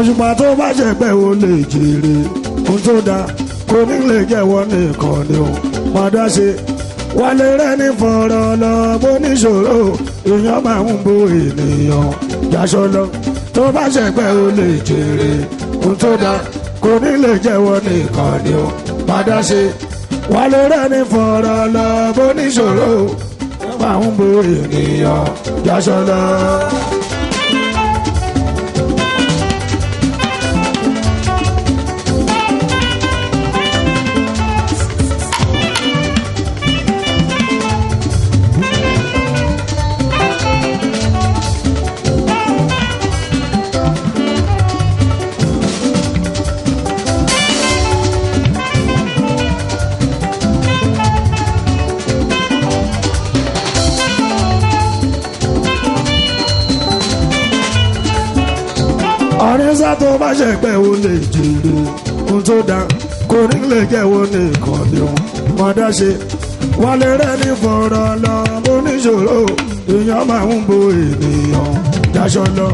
Òṣùpá tó bá ṣẹ̀pẹ̀ ò lè jèrè ohun tó dáa kò ní lè jẹ́wọ́ nìkan ni ó máa dá ṣe. Wálé rẹ̀ ní fọ̀rọ̀ lọ bó níṣòro èèyàn máa ń bo ènìyàn jáṣọ lọ. Tó bá ṣẹ̀pẹ̀ ò lè jèrè ohun tó dáa kò ní lè jẹ́wọ́ nìkan ni ó máa dá ṣe. Wálé rẹ̀ ní fọ̀rọ̀ lọ bó níṣòro èèyàn máa ń bo ènìyàn jáṣọ lọ. Ọ̀rẹ́sà tó bá ṣẹ̀pẹ̀ ò lè jèrè ohun tó dáa kò ní lè jẹ́wọ́ nìkan ni òun mọ̀ dá ṣe. Wálé rẹ̀ ní fọ̀rọ̀ lọ bó níṣòro èèyàn máa ń bo ènìyàn jáṣọ lọ.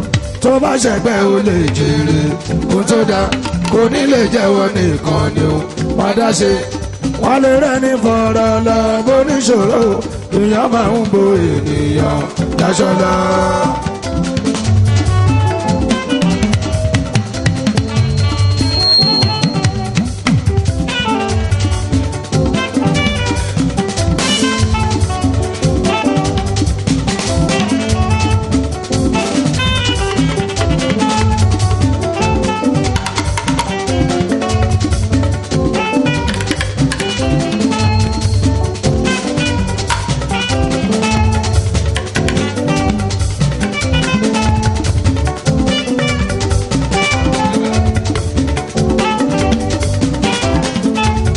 Tó bá ṣẹ̀pẹ̀ ò lè jèrè ohun tó dáa kò ní lè jẹ́wọ́ nìkan ni òun mọ̀ dá ṣe. Wálé rẹ̀ ní fọ̀rọ̀ lọ bó níṣòro èèyàn máa ń bo ènìyàn jáṣọ lọ.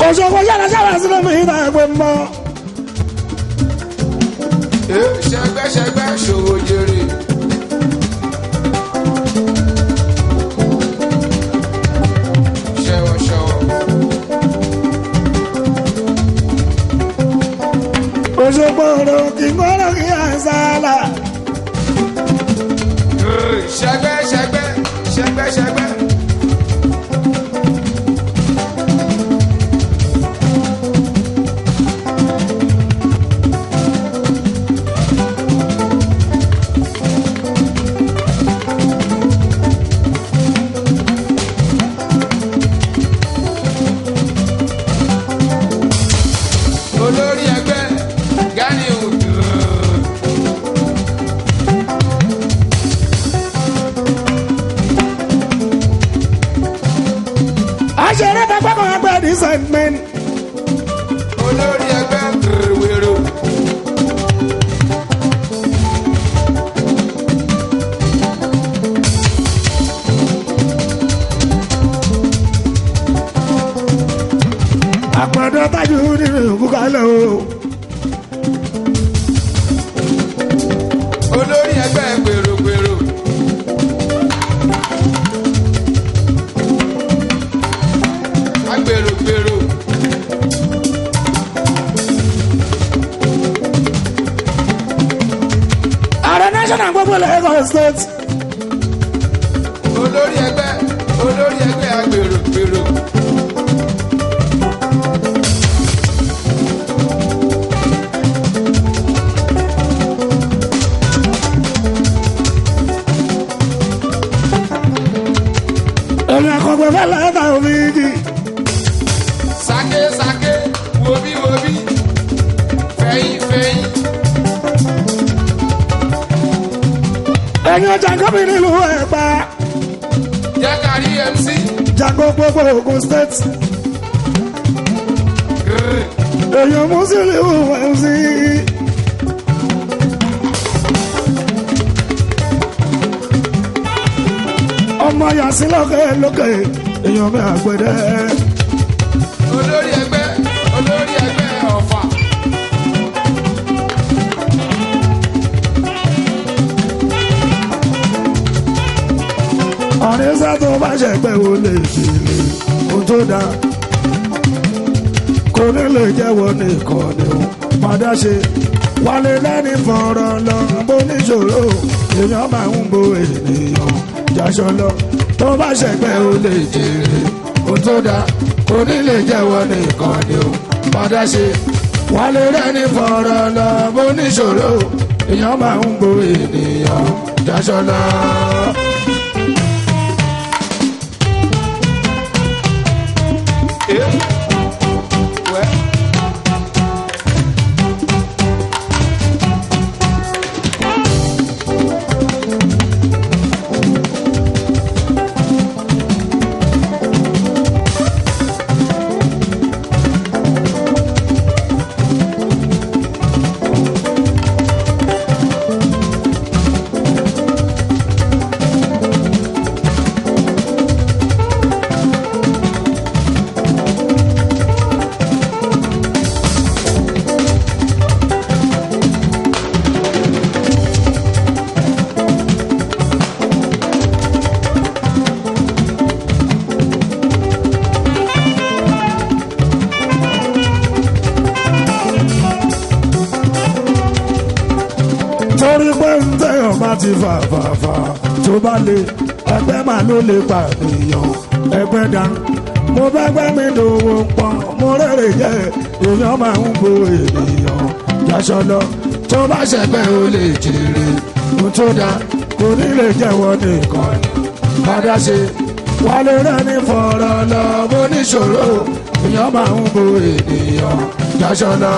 Òṣogbo yára yára sínú mi náà gbé mọ́. Ṣẹgbẹ́ṣẹgbẹ́ ṣòwò jèrè. Ṣẹ̀wọ̀ ṣẹ̀wọ̀. Òṣogbo ọ̀rọ̀ kì í gbọ́dọ̀ kí à ń sálà. Ṣẹgbẹ́ṣẹgbẹ́ ṣẹgbẹ́ṣẹgbẹ́. Olórí ẹgbẹ́ Ganiu. Àṣẹrẹ́ bàbá kan àgbẹ̀ ní sẹ́ńtmẹ́n. Olórí ẹgbẹ́ wèrò. Àpàdé tájú nínú ìkúkalẹ̀ o. Olórí ẹgbẹ́ gbèrògbèrò. Agbèrògbèrò. Ààrẹ national gbogbo Lagos state. Olórí ẹgbẹ́ olórí ẹgbẹ́ agbèrògbèrò. Èmi àkọ́gbẹ́ fẹ́ lẹ́tà òfìkì. Sáké sáké wobí wobí fẹ̀yìn fẹ̀yìn. Ẹ̀yin ọjà gómìnà nílùú Ẹ̀pá. Jẹ́ ká rí MC. Jago gbogbo Ogun state. Èèyàn Mùsùlùmí MC. Ọmọ Yàsí lókè lókè èèyàn mi àgbẹ̀dẹ. Olórí ẹgbẹ́ olórí ẹgbẹ́ Ọ̀fà. Ọ̀rẹ́sà tó bá ṣẹ̀gbẹ́ wo lè ṣèlè ohun tó dáa. Kò ní lè jẹ́wọ́ nìkan ni ó padà ṣe. Wálé lẹ́ni fọ̀rọ̀ lọ bó níṣòro èèyàn máa ń bo ènìyàn jáṣọ lọ. Tó bá ṣẹ̀gbẹ́ o lè jèrè ohun tó dáa, kò ní lè jẹ́wọ́ nìkan ni o padà ṣe. Wọ́n lè rẹ́ni fọ̀rọ̀ lọ bó níṣòro, èèyàn máa ń bo ènìyàn jáṣọ lọ. Wẹ́. Torí pé ń tẹ̀yàn bá ti fà fà fà tó bá lè, ẹgbẹ́ màá ló lè pàdéyàn ẹgbẹ́ dá. Mo bá gbẹ́ mi dòwò pọ̀, mo rèrè jẹ́, èèyàn máa ń bo ènìyàn jáṣọ lọ. Tó bá ṣẹ̀gbẹ́ o lè jèrè ohun tó dáa, kò ní lè jẹ́wọ́ nìkan padà ṣe. Wọ́n lè rẹ́ni fọ̀rọ̀ lọ bó níṣòro, èèyàn máa ń bo ènìyàn jáṣọ lọ.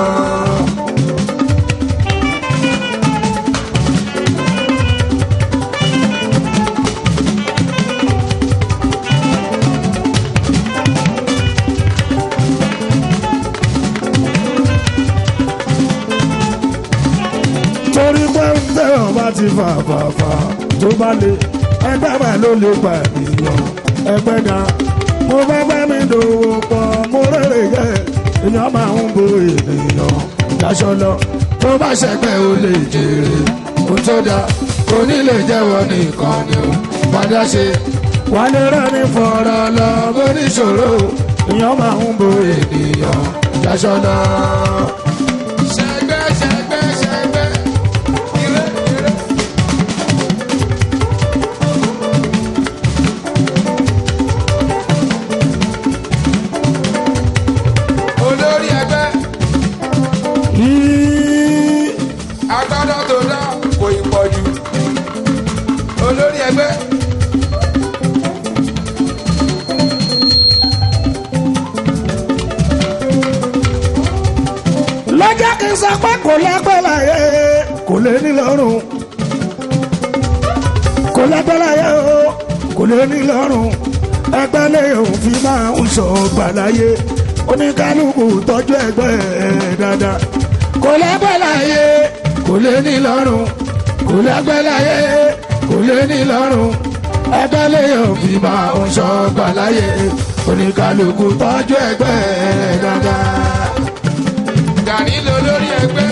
Torí pé ń tẹ̀yàn bá ti fà fà fà tó bá lè, ẹgbẹ́ bá ló lè pa ènìyàn ẹgbẹ́ ga. Mo bá bá mi dòwò pọ̀, mo rèrè jẹ́, èèyàn máa ń bo ènìyàn jáṣọ lọ. Tó bá ṣẹgbẹ́ o lè jèrè ohun tó dáa, kò ní lè jẹ́wọ́ nìkan ni o padà ṣe. Wà lè rẹ́ni fọ̀rọ̀ lọ bó níṣòro, èèyàn máa ń bo ènìyàn jáṣọ lọ. Ṣẹgbẹ́ ṣẹgbẹ́ ṣẹgbẹ́. Ire ire. Olórí ẹgbẹ́ Yìí. agbádá tó dá kò ì pọ̀ jù. Olórí ẹgbẹ́. Lọ́jọ́ kí n sọ pé kò lẹ́gbẹ́ láyé, kò lè ní lọ́rùn. Kò lẹ́gbẹ́ láyé o, kò lè ní lọ́rùn. Ẹgbẹ́ lè òun fi máa ń sọ gbàláyé, oníkálukú tọ́jú ẹgbẹ́ ẹ̀ dáadáa. Kò lẹ́gbẹ́ láyé, kò lè ní lọ́rùn. Kò lẹ́gbẹ́ láyé, kò lè ní lọ́rùn. Ẹgbẹ́ lè òun fi máa ń sọ gbàláyé, oníkálukú tọ́jú ẹgbẹ́ ẹ̀ dáadáa. Gàní lolórí ẹgbẹ́.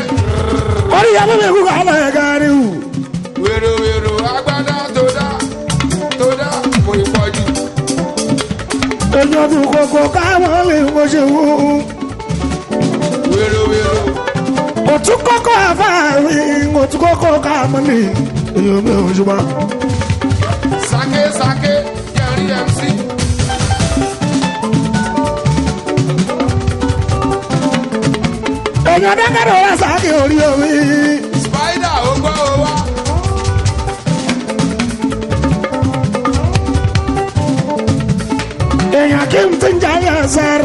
Orí ìyá mímí kúkọ àlọ́ ẹ̀ kárí wù. Wèrò wèrò agbádá tó dá tó dá kò ì pọ̀ jù. Èèyàn tún kókó káwọn lè mọ ṣe wú. Wèrò wèrò. Òtún kókó àfáàrí, òtún kókó káàmù ni èèyàn mi ò ṣùgbọ́n. Sake sake jẹ́rí MC. Èèyàn dákẹ́rẹ́ wá sáàkì orí omi. Spider ó gbọ́ ó wá. Èèyàn kí n ti ń jayé ẹsẹ̀.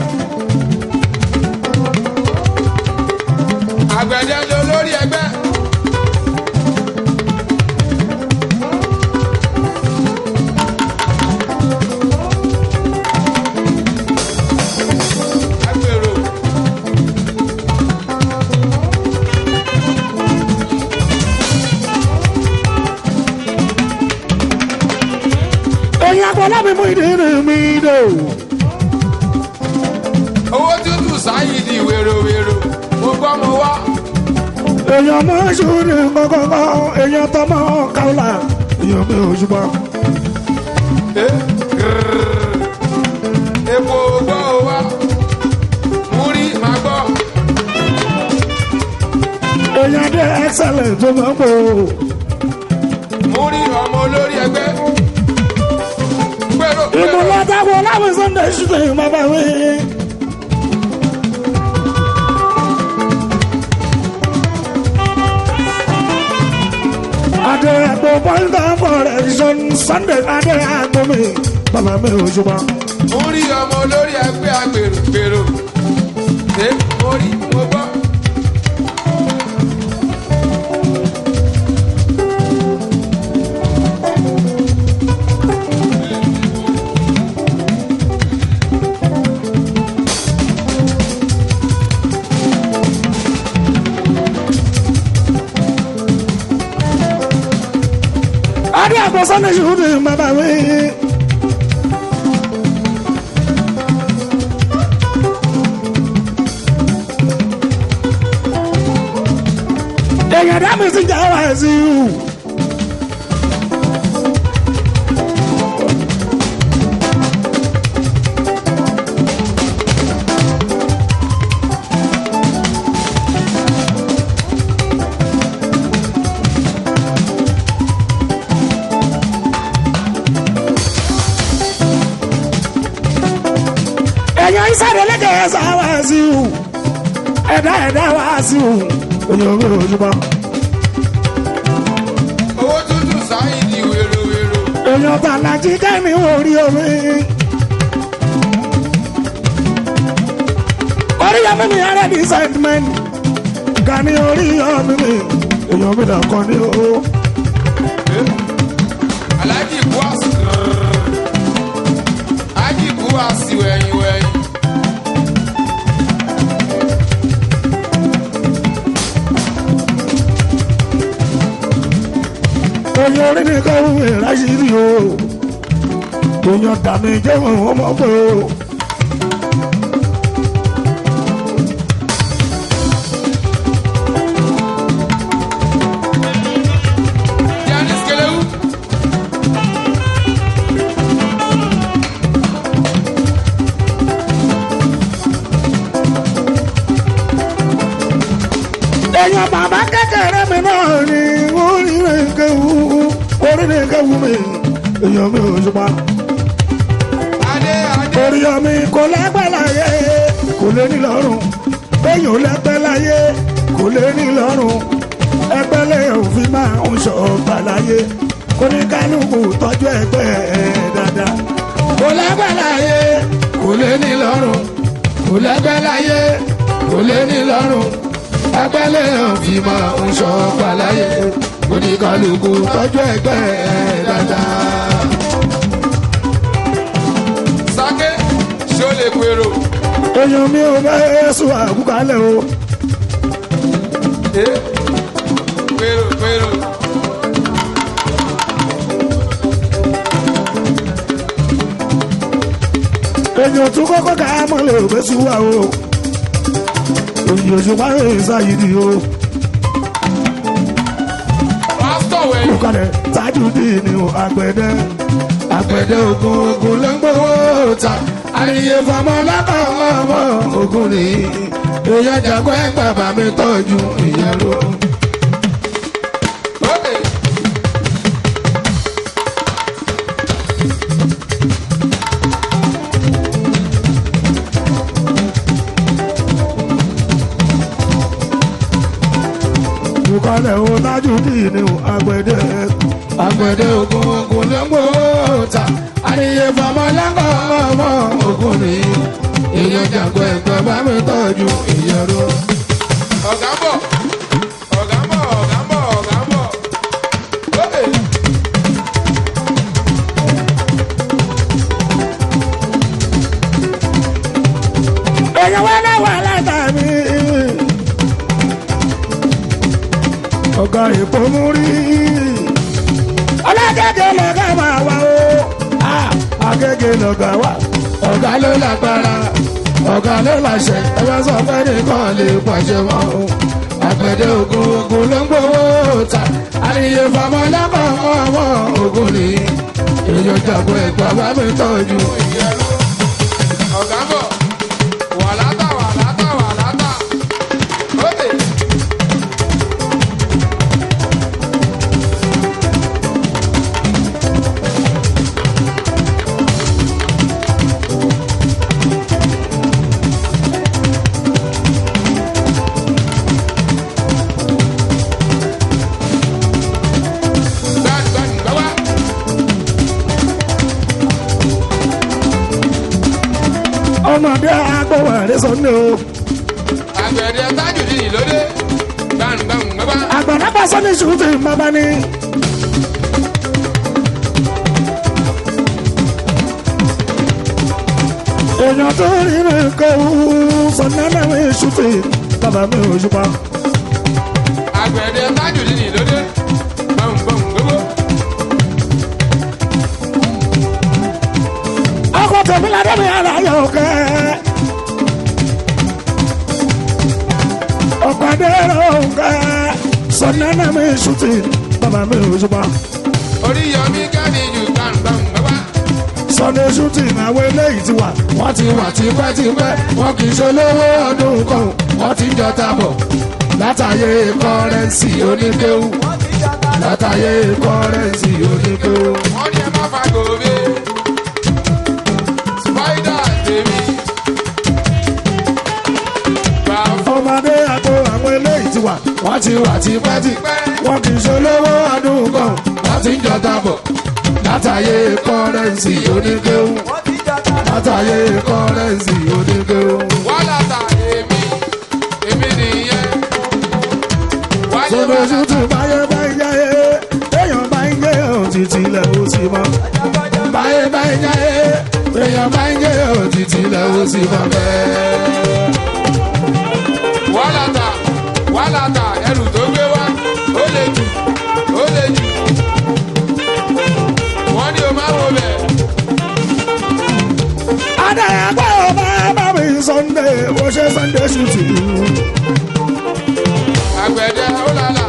Àgbẹ̀dẹ lolórí ẹgbẹ́. Agbèrò. Èèyàn àgbọ̀lá mi mú ìdí mi dò. Owó tútù sáyidi wèrò wèrò. Mo gbọ́ mo wá. Èèyàn mọ́ ṣù ní kọ́kọ́kọ́, èèyàn tọmọ káwùlà, èèyàn mi ò ṣùgbọ́n. Eh, grrr. Epo gbọ́ ó wá. Múrí máa gbọ́. Èèyàn dé excellent tó máa ń pò. Múrí ọmọ olórí ẹgbẹ́. Pèrò pèrò. Ìmúlọ́dáwọ̀ láwọn Sunday ṣùgbọ́n ìmọ̀ bá wí. Adé àgbo point of correction Sunday adé àgbo mi bàbá mi ò ṣùgbọ́n. Mo rí ọmọ olórí ẹgbẹ́ agbèrò pèrò. Ṣé mo rí mo gbọ́? Adé àgbo Sunday ṣùgbọ́n ìmọ̀ bá wí. Èèyàn dá mi sí jẹ́ wá sí i. Èèyàn ìsàlẹ̀ lẹ́kẹ̀ẹ́ sá wá sí i. Ẹ̀dá ẹ̀dá wá sí i. Èèyàn mi ò ṣùgbọ́n. Owó tútù sáyìn di wèrò wèrò. Èèyàn tàlàjì kẹ́mi orí omi. Orí ọmọ mi ara ní sentiment. Gani orí ọmọ mi. Èèyàn mi là kọ́ ní o. Aláàjì kú àsì. Ájì kú àsì wẹ̀yìn wẹ̀yìn. Èèyàn orí mi kọ́ wù ráṣírí o. Èèyàn dàmí jẹ́ òun ọmọ pé o. Yanis Kelewu. Èèyàn bàbá kékeré mi náà ni orí mi kéwú orí mi kéwú mi. Èèyàn mi ò ṣùgbọ́n. Adé Adé. Orí ọmọ kò lẹ́gbẹ́ láyé kò lè ní lọ́rùn. Èèyàn ò lẹ́gbẹ́ láyé kò lè ní lọ́rùn. Ẹgbẹ́ lè òfin máa ń ṣọ̀gbà láyé. Kóníkálukú tọ́jú ẹgbẹ́ ẹ̀ dáadáa. Kò lẹ́gbẹ́ láyé kò lè ní lọ́rùn. Kò lẹ́gbẹ́ láyé kò lè ní lọ́rùn. Ẹgbẹ́ lè òfin máa ń ṣọ̀gbà láyé. Kóníkálukú tọ́jú ẹgbẹ́ ẹ̀ dáadáa. Sáké ṣó lè pèrò. Èèyàn mi ò bẹ́ sùn àkúkalẹ̀ o. Ẹ pèrò pèrò. Èèyàn tún kọ́kọ́ ká mọ̀ lè gbé sùúrà o. Èèyàn òṣùpá rẹ̀ ṣàyídì o. Pásítọ̀ wẹ̀yìn. Kúkalẹ̀ Tajudeen ni o àgbẹ̀dẹ. Àgbẹ̀dẹ ogun ogun ló ń gbowó ta. Àríyé fọmọ lábọ̀ ọmọ ogun ni. Èèyàn jàgbọ́ ẹ̀ bàbá mi tọ́jú ìyẹn ló. Ókè. Kúkalẹ̀ o Tajudeen ni o àgbẹ̀dẹ. Àgbẹ̀dẹ ogun ogun ló ń gbowó ta. Àríyé fọmọ lábọ̀ ọmọ ogun ni. Èèyàn jàgbọ́ ẹ̀ bàbá mi tọ́jú ìyẹn ló. Ọ̀gá ń bọ̀. Ọ̀gá ń bọ̀ ọ̀gá ń bọ̀ ọ̀gá ń bọ̀. Ókè. Èèyàn wá láwà látàmì. Ọ̀gá èpo mú rí. Ọlágége lọ̀gá máa wá o. Ah, Agége lọ̀gá wá. Ọ̀gá ló lágbára. Ọ̀gá ló láṣẹ. Ẹ bá sọ pé nìkan lè pàṣẹ mọ́ o. Àgbẹ̀dẹ ogun ogun ló ń gbowó ta. Àríyé fọmọ lábọ̀ ọmọ ogun ni. Èèyàn jàgbọ́ ẹ̀gbọ́n bá mi tọ́jú. Ọ̀gá ń bọ̀. Wàlátà wàlátà wàlátà. Ókè. jàre Sunday o. Àgbẹ̀dẹ Tajudeen lóde. Gbàǹgbàǹ gbàgbà. Àgbàlagbà Sunday shooting bàbá ni. Èèyàn tó rí mi kọ́ Sunday náà mi shooting bàbá mi ò ṣùpá. Àgbẹ̀dẹ Tajudeen lóde. Gbàǹgbàǹ gbogbo. Ọkọ̀ tèmi ládé mi ara yọ̀ kẹ́. Ọkọ̀ adéró kẹ́. Sunday náà mi shooting bàbá mi ò ṣùpá. Oríyọmí kẹ́mi jù gbàǹgbàǹ gbàgbà. Sunday shooting àwọn eléyìí ti wà. Wọ́n ti wà tipẹ́tipẹ́, wọ́n kì í ṣe olówó ọdún kan, wọ́n ti ń jọta bọ̀. Látàyè kọ́rẹ́ǹsì oníkéwù. Látàyè kọ́rẹ́ǹsì oníkéwù. Wọ́n ní ẹ má fa gòbe. Spider tèmi. Bàbá Ọmọdé àgbo àwọn eléyìí ti wà. Wọ́n ti wà tipẹ́tipẹ́, wọ́n kì í ṣe olówó ọdún kan, wọ́n ti ń jọta bọ̀. Látàyè kọ́rẹ́ǹsì oníkéwù. Látàyè kọ́rẹ́ǹsì oníkéwù. wàhálà ta èmi. Èmi nìyẹn. Wálé Sunday wàhálà. shooting báyé bá ń yáyé, èèyàn bá ń yé òtítì ilẹ̀ ó sì mọ́. Báyé bá ń yáyé, èèyàn bá ń yé òtítì ilẹ̀ ó sì mọ́ bẹ́ẹ̀. Wàhálà ta wàhálà ta ẹrù tó gbé wá. Ó lè jù. Ó lè jù. Wọ́n ní o máa wo bẹ̀. Adàgbà ọba bá mi Sunday, ó ṣe Sunday shooting. Àgbẹ̀dẹ ó lálà.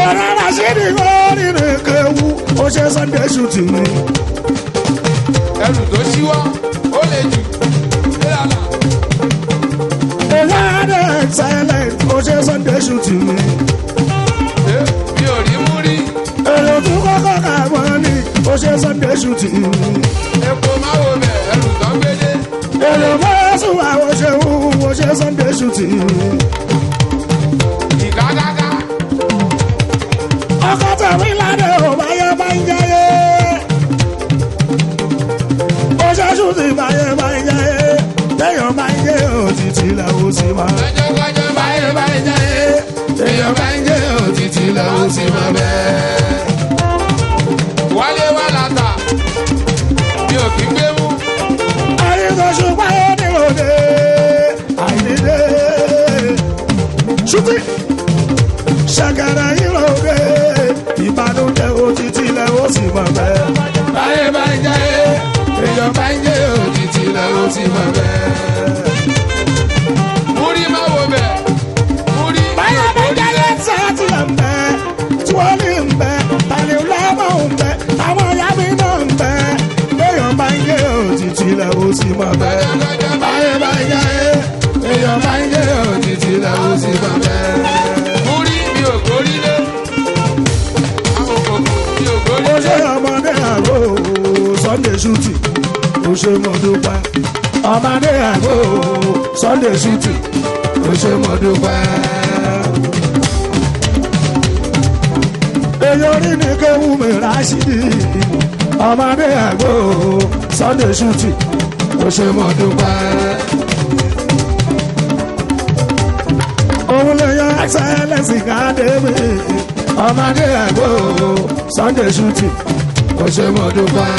Ẹ̀rọ Rashidi kò nínú kéwu, ó ṣe Sunday shooting. Ẹrù tó ṣíwọ́. Ó lè jù. Ó lálà. Èyí adé silent, ó ṣe Sunday shooting. Ẹ, Mi ò rí mú rí. Èrò tún kọ́kọ́ kà wọ́n ní, ó ṣe Sunday shooting. Epo máa wo bẹ̀. Ẹrù tó gbé dé. Èrò mọ́sùn àwọn ṣeun, ó ṣe Sunday shooting. Ìkákáká. Ọkọ tẹ̀mí ládé ò báyé bá ń jẹ́yé. Ó ṣẹ́ṣù sí báyé bá ń jẹ́yé. Téèyàn bá ń jẹ́ òtítì lẹ̀ ó sì máa. Lọ́jọ́kọ́jọ́ Báyé bá ń jẹ́yé. Téèyàn bá ń jẹ́ òtítì lẹ̀ ó sì máa bẹ́ẹ̀. Wálé wà látà. Mi ò kí ń gbé mú. Àyíkọ́ṣù báyé ní òde. Àìníde. Ṣùtì. Ṣàkàrà yìí lóde. Ìbànújẹ́ òtítì lẹ̀ ó sì máa bẹ́ẹ̀. Báyé bá ń jẹ́yé. Téèyàn bá ń jẹ́ òtítì lẹ̀ ó sì máa bẹ́ẹ̀. Múrí máa wo bẹ̀. Múrí mi ò Báyọ̀ bá gbórí jẹ́lé lé. sáàtì là ń bẹ, tíwọ́lì ń bẹ, tàlẹ́ lábọ̀ ń bẹ, táwọn ìyá mi náà ń bẹ. Béèyàn bá ń yé òtítì lẹ̀ ó sì máa bẹ. Lọ́jọ́kọ́jọ́ Báyọ̀ bá ń yé, èèyàn bá ń yé òtítì lẹ̀ ó sì máa bẹ. Múrí mi ò gbórí lé. Àwọn kòkò mi ò gbórí Ó lé. ṣe ọmọdé àgbo Sunday shooting, ó ṣe mọ̀ dúpẹ́. Ọmọdé àgbo Sunday shooting, ó ṣe mọ̀ dúpẹ́. Èyí orí ni kéwú mi Rashidi, ọmọdé àgbo Sunday shooting, ó ṣe mọ̀ dúpẹ́. Òun lè yan excellence kádébé, ọmọdé àgbo Sunday shooting, ó ṣe mọ̀ dúpẹ́.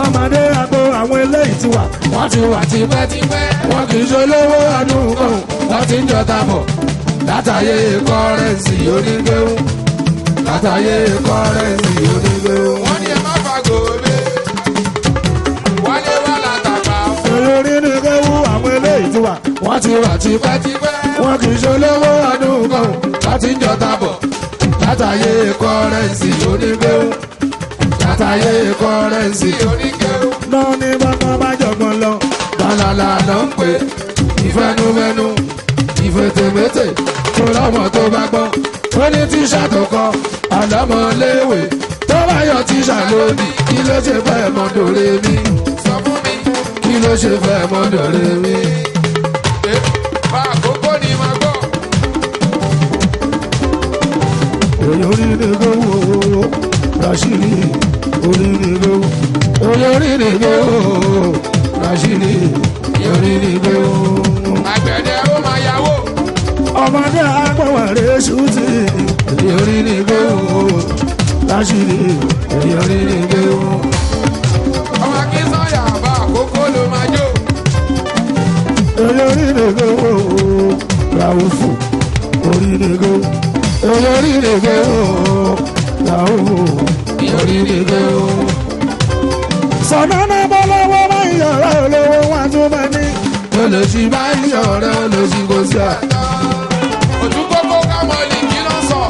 Ọmọdé àgbo àwọn eléyìí ti wà, wọ́n ti wà tipẹ́tipẹ́, wọ́n kì í ṣe olówó ọdún kan, wọ́n ti ń jọta bọ̀. Látàyè kọ́rẹ́ǹsì onígbéwù, látàyè kọ́rẹ́ǹsì onígbéwù. Wọ́n ní ẹ má fa gòbe. Wálé wà látà bá fún. Èrè orí ni kéwú àwọn eléyìí ti wà, wọ́n ti wà tipẹ́tipẹ́, Tipẹ́. wọ́n kì í ṣe olówó ọdún kan, wọ́n ti ń jọta bọ̀. Látàyè kọ́rẹ́ǹsì onígbéwù, látàyè kọ́rẹ́ǹsì Oníkéwú. náà ní bàbá bá jọ̀gbọ́n lọ. Bàlàlà ló ń pè ìfẹnufẹnu ìfètèmétè tó lọ́mọ tó bá gbọ́. Ó ní tíṣà tó kọ àlámọ̀léwé tó bá yọ tíṣà lódì kí ló ṣe fẹ́ mọ dòre mi? Sọ fún mi. Kí ló ṣe fẹ́ mọ dòre mi? Ẹ, Fa àkókò ni màá gbọ́. Èyí orí ni gbówó Rashidi orí ni gbówó. Èyí orí ni gbówó Rashidi. Ọmọdé agbọ̀wọ̀rẹ́ ṣùtì. Èyí orí ni gbé wò. Rashidi. Èyí orí ni gbé wò. Ọmọ Akínsọ́yà bá àkókò ló máa jó. Èyí orí ni gbé wò. Ràwùfù. Orí ni gbé wò. Èyí orí ni gbé wò. Ràwùfù. Èyí orí ni gbé wò. Sọ̀nà náà bọ́ lọ́wọ́ bá ìyàrá olówó wọn tún bá ní. Olòṣì bá ń yọ̀rẹ́ olòṣì kò sí àtọ́. Òtún kókó kámọ́lì kí ló ń sọ?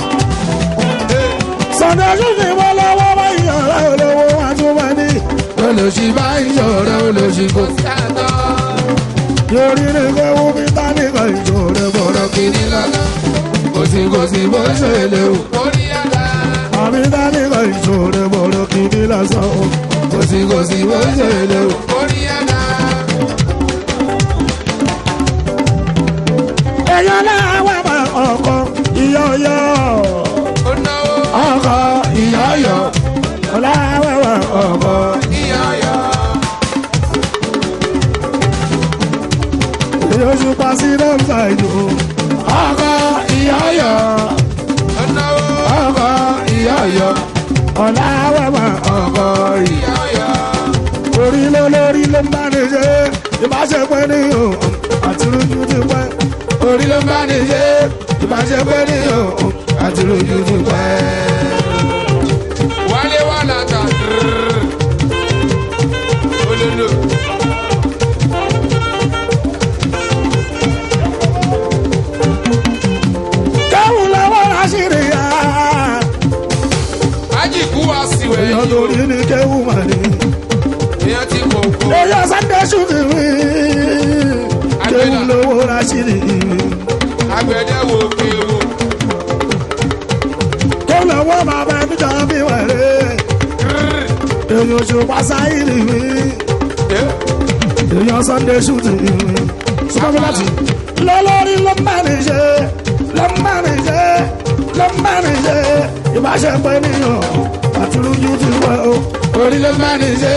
Sọ̀nà ṣùgbọ́n bọ́ lọ́wọ́ bá ìyàrá olówó wọn tún bá ní. Olòṣì bá ń yọ̀rẹ́ olòṣì kò sí àtọ́. Yorí ni kò wú bí tálíkà ìṣòro bọ̀rọ̀. Ọ̀rọ̀ kìíní lọ́la. Kò sí kò sí bó ṣe lè wò. Orí àdá. Àbí tálíkà ìṣòro bọ̀rọ̀ kìíní lásán. Kò sí kò sí bó ṣe lè wò. Orí àdá. Ẹ̀yọ́ náà wà bá ọkọ ìyọ̀yọ̀. Ó náwó Ọkọ ìyọ̀yọ̀. ọ̀làwẹ̀wẹ̀ ọkọ. Ìyọ̀yọ̀. Èyí pa sí lọ́sà ìlú. Ọkọ ìyọ̀yọ̀. Ó náwó ọkọ ìyọ̀yọ̀. Ọ̀làwẹ̀wẹ̀ Ọkọ ìyọ̀yọ̀. orí ló lórí ló ń bá ní ṣe. Ìbáṣepẹ́ ní o, àti rújú ti pẹ́. Orí ló ń bá ní ṣe ìbáṣepẹ́ ní o àti lójú ti pẹ́. Wálé wà látà. Olólo. Kẹ́hùn lọ́wọ́ láṣìírí yá. Ajíkú wa sì wẹ̀ Èèyàn torí ní kẹ́hùn mà ní. Èèyàn ti kò kó. Èèyàn Sunday ṣùtì mi. Kẹ́hùn lọ́wọ́ láṣìírí. Agbẹ̀dẹ wo kéwò. Kẹ́hùn lọ́wọ́ bàbá mi jọ bí wẹ̀rẹ̀. Èèyàn òṣùpá sáyìrì mi. Èèyàn Sunday ṣùtì mi. Sọ́kọ́ láti. Lọ́lọ́rí ló ń bá ní ṣe. Ló ń bá ní ṣe. Ló ń bá ní ṣe. Ìbáṣepẹ́ níyàn. Àti rújú ti pẹ́ o. Orí ló ń bá ní ṣe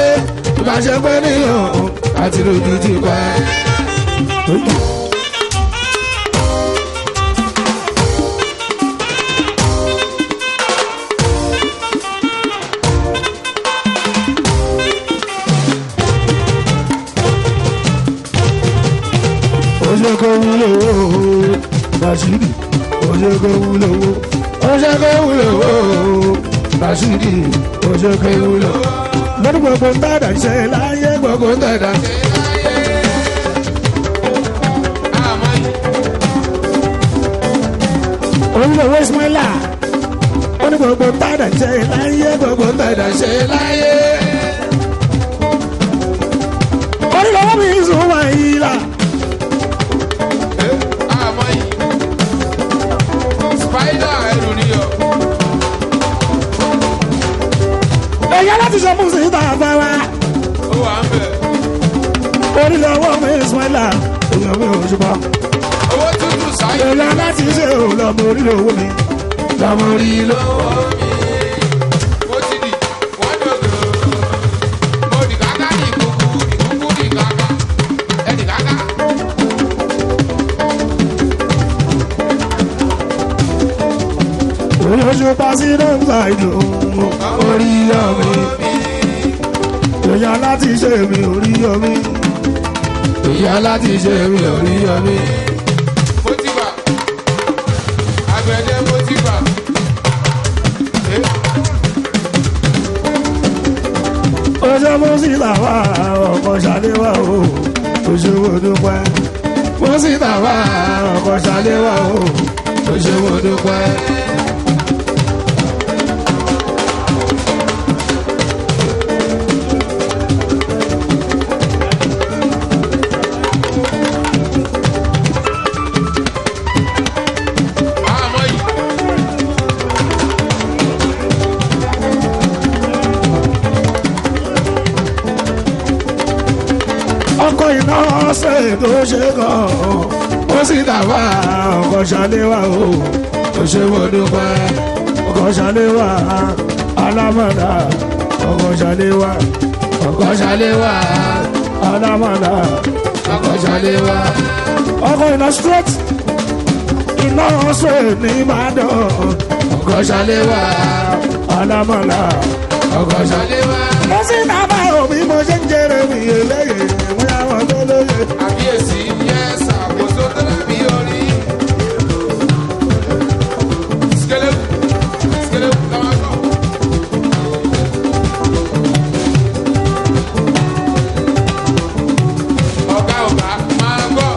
ìbáṣepẹ́ ní o àti lójú ti pẹ́. Oṣù kò wúlò o. Rashidi. Oṣù kò wúlò o. Ó ṣe kó wúlò o Rashidi ó ṣe kó wúlò. Lọ́dún gbogbo ń tàdà ṣe láyé gbogbo. Gbogbo ń tẹ̀dá. Orílẹ̀-èdè Ismaila. Ó ní gbogbo ń tàdà ṣe láyé gbogbo. Gbogbo ń tẹ̀dá ṣe láyé. Orílẹ̀-èdè mi sùn wá ìlà. Spider ẹrù níyọ. Ẹ̀yà láti ṣe mú sí ìta àfẹ́wá. Ó wà ń bẹ̀. Orílẹ̀-èdè mi Ismaila. Èèyàn mi ò ṣùgbọ́n. Owó tútù sáyé. Ẹ̀yà láti ṣe òlọ́mọ orílẹ̀-èdè mi. Lọ́mọ rí lọ́wọ́ mi. Mo ti di wọ́n dòdò. Mo di káká di kúkú di kúkú di káká. Ẹ di káká. Oṣù pa sí nọ́mbà ìlú. Orí ọmọ mi. Ẹ̀yà láti ṣe mi orí omi. Ìyá láti ṣe mi orí ọmọ. Mo ti gbà. Àgbẹ̀dẹ mo ti gbà. Oṣù mú sí làwà ọkọ̀ ṣàléwà o. Oṣù wo dúpẹ́. Mo sì tà wá Ọkọ̀ ṣàléwà o. Oṣù mo dúpẹ́. Ọkọ̀ iná ṣe tó ṣe gan. Mo sì tà wá Ọkọ̀ ṣàléwà o. Oṣù mo dúpẹ́. Ọkọ̀ ṣàléwà alámọ̀dá. Ọkọ̀ ṣàléwà. Ọkọ̀ ṣàléwà. Alámọ̀dá. Ọkọ̀ ṣàléwà. Ọkọ̀ iná straight. Iná ṣe ní Ìbàdàn. Ọkọ̀ ṣàléwá alámọ̀lá. Ọkọ̀ ṣàléwá. Mo sì dábàá òbí mo ṣe ń jẹrẹ mi eléyè mo yà wọ́n tó lóye. Àbíyèsí yẹ ṣàkóso tó dàbí orí. Sikelewu sikelewu làwọn kọ. Ọ̀gá ọ̀gá máa gbọ́.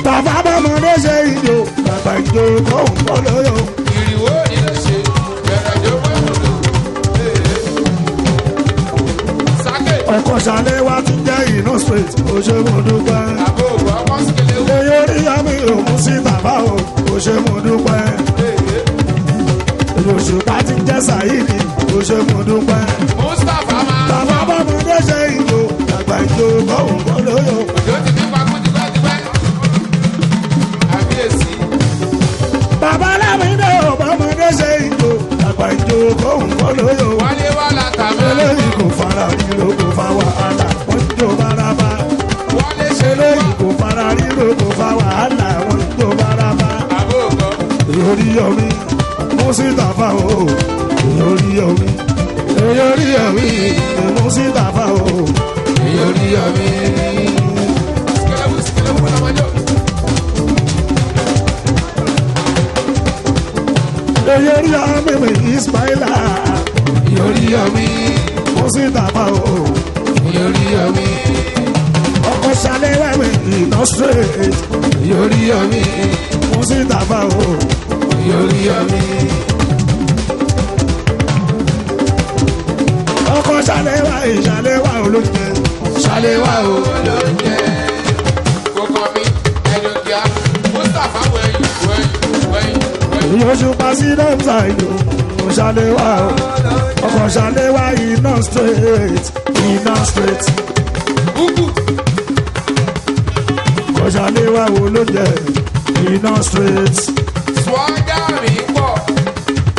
Bàbá bọ́mọdé ṣe ìjò bàbá ìjò kò ń bọ́ lóyò. Ìrìwò nílé ṣe bẹ̀rẹ̀ jó pẹ̀lú. Sáké Ọkọ̀ ṣàléwá ti jẹ́ iná straight ó ṣe mo dúpẹ́. àbò ògbọ́ ọkọ̀ sikelewu. Èyí orí àmì òun sí bàbá o ó ṣe mo dúpẹ́. Èyí òṣùpá ti jẹ́ Sàyídì ó ṣe mo dúpẹ́. Mustapha máa Bàbá bọ́mọdé ṣe ìjò bàbá ìjò kò ń bọ́ lóyò. Òjò ti fi pakú tipẹ́tipẹ́. Àbíyèsí. Bàbá Lámídé ò bọ́mọdé ṣe ìjò bàbá ìjò kò ń bọ́ lóyò. Wálé wá látà máa Eléyìí kò fara ríro kò fa wàhálà wọ́n ń jó bárabá. Wálé ṣe ló Eléyìí kò fara ríro kò fa wàhálà wọ́n ń jó bárabá. àbò ògbọ́. Orí omi, Mùsítàfà o, orí omi, orí omi, Mùsítàfà o, orí omi. Sikelewu sikelewu lọ́mọdé. Orí omi mi Ismaila, orí omi, Mùsítàfà o, orí omi. Ọkọ̀ ṣalẹ̀ wẹ̀wẹ̀ iná straight, orí omi, Mùsítàfà o, orí omi. Ọkọ̀ ṣalẹ̀ wà ìṣàlẹ̀ wà olóúnjẹ. Ṣálé wá o lóúnjẹ. Kò kàn mí ẹnu kíá. Mustapha wẹ̀yìn wẹ̀yìn wẹ̀yìn wẹ̀yìn. Òṣùpá sí dọ́mùsà ìlú ṣàléwá o. Ọkọ̀ ṣàléwá iná straight iná straight. Búkú Ọkọ̀ ṣàléwá wo ló jẹ iná straight. swaga mi pọ̀.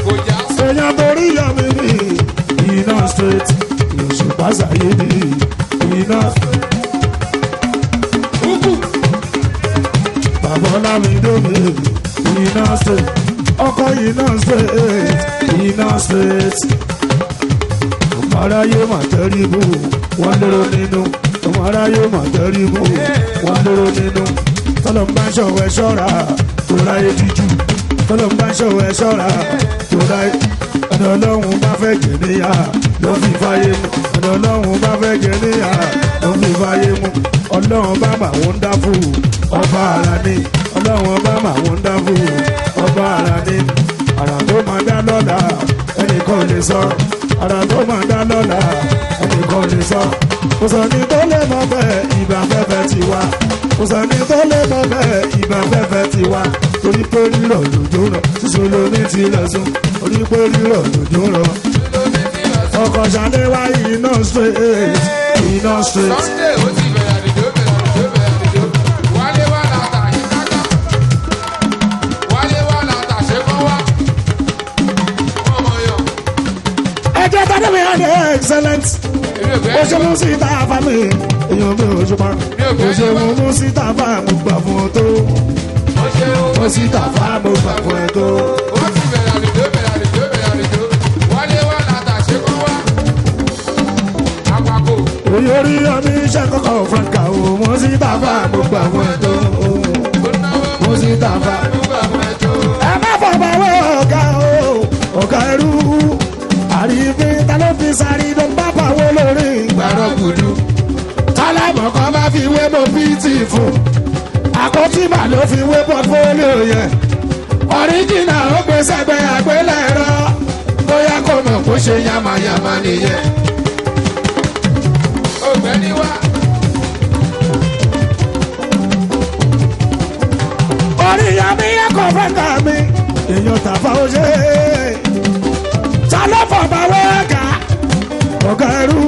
Kò já sí. Èèyàn torí yọmi ní iná straight. Òṣùpá sàyé ní iná straight. Búkú Bàbá Ọlámídé mi iná straight. Ọkọ̀ iná straight iná straight. Ọmọ aráyé mà tẹríbù wọ́n lérò nínú. Ọmọ aráyé mà tẹríbù wọ́n lérò nínú. Tọ́lọ̀ ń bá ṣọ̀wẹ́ ṣọ́ra tó ráyé díjú. Tọ́lọ̀ ń bá ṣọ̀wẹ́ ṣọ́ra tó ráyé. Ọ̀nà ọlọ́run bá fẹ́ jẹ níyà ló fi fáyé mu. Ọ̀nà ọlọ́run bá fẹ́ jẹ níyà ló fi fáyé mu. Ọlọ́run bá mà wọ́n dá fún ọba ara ní. Ọlọ́run bá mà wọ́n dá fún ọba ara ní. Àrà tó máa dá lọ́la ẹnìkan ò lè sọ. Àrà tó máa dá lọ́la ẹnìkan ò lè sọ. Kò sọ̀ni tó lè mọ bẹ́ẹ̀ ìgbà fẹ́fẹ́ ti wá. Kò sọ̀ni tó lè mọ bẹ́ẹ̀ ìgbà fẹ́fẹ́ ti wá. Torí pé rírọ̀ lòjò rọ̀, sísun lómi ti lọ sùn. Torí pé rírọ̀ lòjò rọ̀. Ọkọ̀ ṣàléwá iná straight, iná straight. Sunday ó ti bẹ̀rẹ̀ àdìjó bẹ̀rẹ̀ àdìjó bẹ̀rẹ̀ àdìjó. Wálé wá látà yí káká. Wálé wá látà ṣé kán wá. Wọ́n mọ̀ yàn. Ẹjẹ́ tàbí mi hàn excellent. Èmi ò fẹ́ Ó ṣe mú síta fa mi, èèyàn mi ò ṣùpá. Ó ṣe mú síta fa mo gbà fún ọ tó. Ó ṣeun. Ó síta fa mo gbà fún ẹ tó. Ó ti bẹ̀rẹ̀ àdìjó bẹ̀rẹ̀ àdìjó bẹ̀rẹ̀ àdìjó. Wálé wá látà ṣé kán wá. Àpapọ̀. Orí orí ọmọ iṣẹ́ kọ́kọ́ Franka o, mo síta fa mo gbà fún ẹ tó. Ó náwó Mo síta fa. mo gbà fún ẹ tó. Ẹ má fọwọ́ wé ọ̀gá o, ọ̀gá ẹrú. Àrífín ta ló fi sáré ló ń bá pàwọ́ lórí. Gbàrọ̀ gùdù. Tálámọ̀ kan bá fi wé mo pt fún. Àkótí mà ló fi wé pọ́tfólíò yẹn. Ọ̀ríjìnà ó gbé sẹ́gbẹ́ àgbélẹ̀rọ. Bóyá kò mọ̀ kó ṣe yamayama nìyẹn. Ọ̀gbẹ́ni wá. Orí ìyá mi yẹ kó fẹ́ kà mí. Èèyàn tàfà ó ṣe é. Ta ló fọ̀bà wé ọ̀gá? Ọ̀gá ẹrú.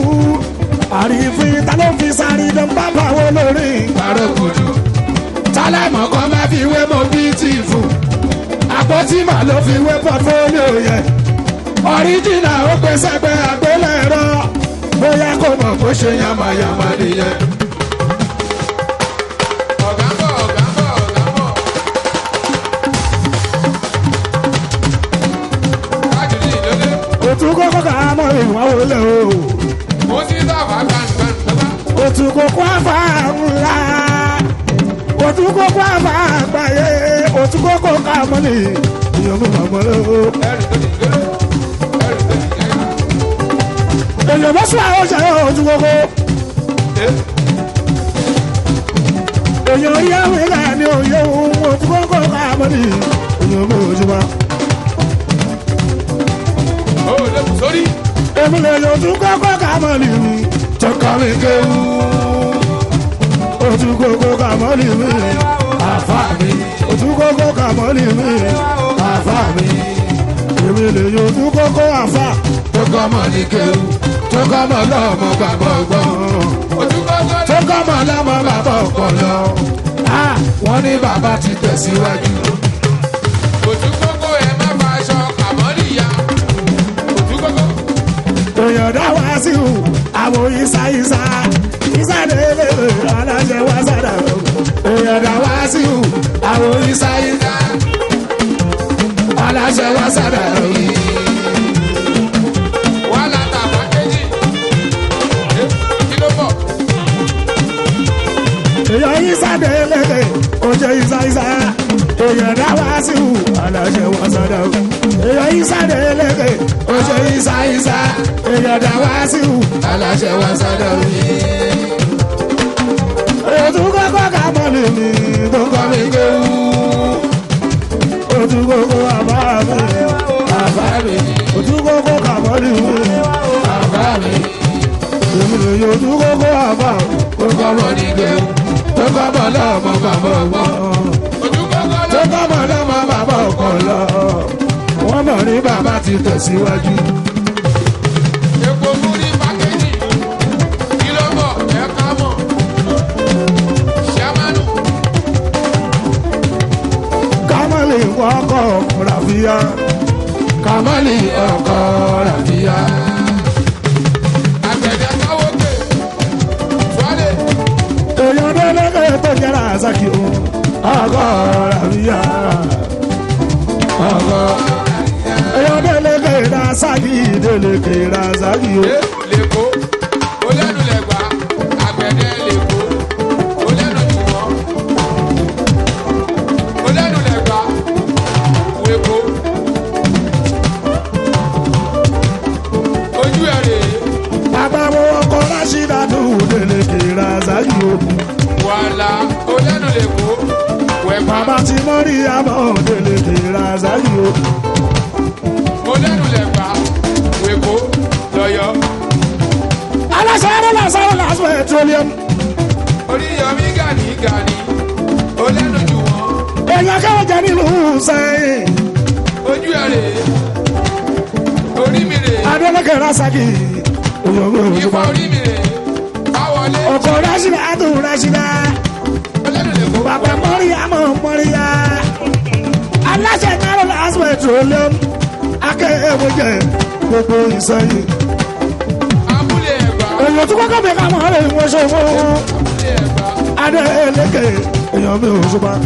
Àrífín ta ló fi sáré ló ń bá pàwọ́ lórí. Gbàrọ̀ gùdù. Tálámọ̀ kan bá fi wé mo pt fún. Àpò Àpótí mà ló fi wé pọ́tfólíò yẹn. Ọ̀ríjìnà ó pè sẹ́gbẹ́ àgbélẹ̀rọ. Bóyá kò mọ̀ bó ṣe yamayama nìyẹn. Ọ̀gá ń bọ̀, ọ̀gá ń bọ̀, ọ̀gá ń bọ̀. Káàdì lóde. Òtún kókó kà á mọ̀ ìwà wọlé o. Mo ti sábà gbàǹgbàǹ bàbá. Òtún kókó àfà ńlá. Òtún kókó àfà àgbáyé. Òtún kókó kà á mọ̀ ní ìyọ̀mú màmọ́lẹ́ o. Ẹrù tó ti gbélé. Ẹrù tó ti gbélé. Èèyàn bá sún àwọn ọjà òtún kókó. Èèyàn rí àwọn ìlànà òye òun òtún kókó kà á mọ̀ ní ìyọ̀mú òjúmọ́. Ó lè kù sórí. Èmi lè yọ ojú kókó ká mọ̀ ní mi. Tọkọ mi kéwú. Ojú kókó ká mọ̀ ní mi. Àfà mi. Ojú kókó ká mọ̀ ní mi. Àfà mi. Èmi lè yọ ojú kókó àfà. Tọkọ mọ̀ ní kéwú. Tọkọ mọ̀ lọ́mọ bàbá ọgbọ́n. Ojú kọ́kọ́ lè. Tọkọ mọ̀ lọ́mọ bàbá ọpọlọ. Wọ́n ní bàbá ti tẹ̀síwájú. Ojú kókó ẹ má fa aṣọ kàmọ́lì ya. Ojú kókó. Èèyàn dá wá sí u, àwọn ìsá ìsá, ìsá délé aláṣẹ wá sádà o. Èèyàn dá wá sí u, àwọn ìsá ìsá, aláṣẹ wá sádà o. Wàhálà tàbá kéjì. Kí ló bọ̀? Èèyàn ìsá délé, oúnjẹ ìsá ìsá, èèyàn dá wá sí u, aláṣẹ wá sádà o. Èèyàn ìsá délé, oúnjẹ ìsá ìsá, èèyàn dá wá sí u, aláṣẹ wá sádà o. Ètò kọ́kọ́ ká mọ́ ni mi tó kọ́ mi kéwú. Ojú kókó àbá mi, àbá mi. Ojú kókó ká mọ́ ni mi, àbá mi. Èmi lè yọ ojú kókó àbá mi. Tó kọ́ mọ́ ni kéwú. Tó kọ́ mọ́ lọ́mọ bàbá ọgbọ́n. Ojú kókó lè. Tó kọ́ mọ́ lọ́mọ bàbá ọpọlọ. Wọ́n mọ̀ ní bàbá ti tẹ̀síwájú. Epo múrí pákéjì. Kí ló bọ̀? Ẹ ká mọ̀. Ṣẹ́mánù. Kamali ọkọ̀ ràfíà. Kamali ọkọ̀ ràfíà. Àgbẹ̀dẹ káwó pè. Tuwálé. Èèyàn délẹ́kẹ̀ tó jẹ́ra àzákì o. Ọkọ̀ ràfíà. Ọkọ̀. Èèyàn délẹ́kẹ̀ rasaki délẹ́kẹ̀ rasaki o. Ẹ lèkó. Olẹ́nu lẹ̀gbá. Àgbẹ̀dẹ lèkó. Olẹ́nu jùwọ́n. Olẹ́nu lẹ̀gbá. Wèkó. Ojú ẹ̀ rèé. Àbáwọ̀ ọkọ̀ Rashida tó délẹ́kẹ̀ rasaki o. Wàhálà. Olẹ́nu lèkó. Wẹ̀gbá. Bàbá tí mọ́rí àmọ́ délẹ́kẹ̀ rasaki o. Olẹ́nu lẹ̀gbá. Wèkó. Lọ́yọ́. Aláṣẹ arọ́lá lásán petroleum. Oríyọmí gàní gàní. Olẹ́nu jùwọ́n. Èèyàn kẹ́wọ́n jẹ nílùú sẹ́yìn. Ojú ẹ̀ rèé. Orí mi rèé. Adélẹ́kẹ̀ rasaki. Ifá orí mi rèé. Fáwọlé. Ọkọ̀ Rashida tó Rashida. Olẹ́nu lèkó. Bàbá Mọ́ríyá mọ̀ Mọ́ríyá. Aláṣẹ náírà last petroleum. Akẹ́wọ́jẹ gbogbo ìsẹ́yìn. Abúlé Ẹ̀gbá. Èèyàn tó kọ́kọ́ mi ká mọ̀ ọ́ lè wọ́n ṣòwò. Abúlé Ẹ̀gbá. Adélẹ́kẹ̀ èèyàn mi ò ṣùgbọ́n.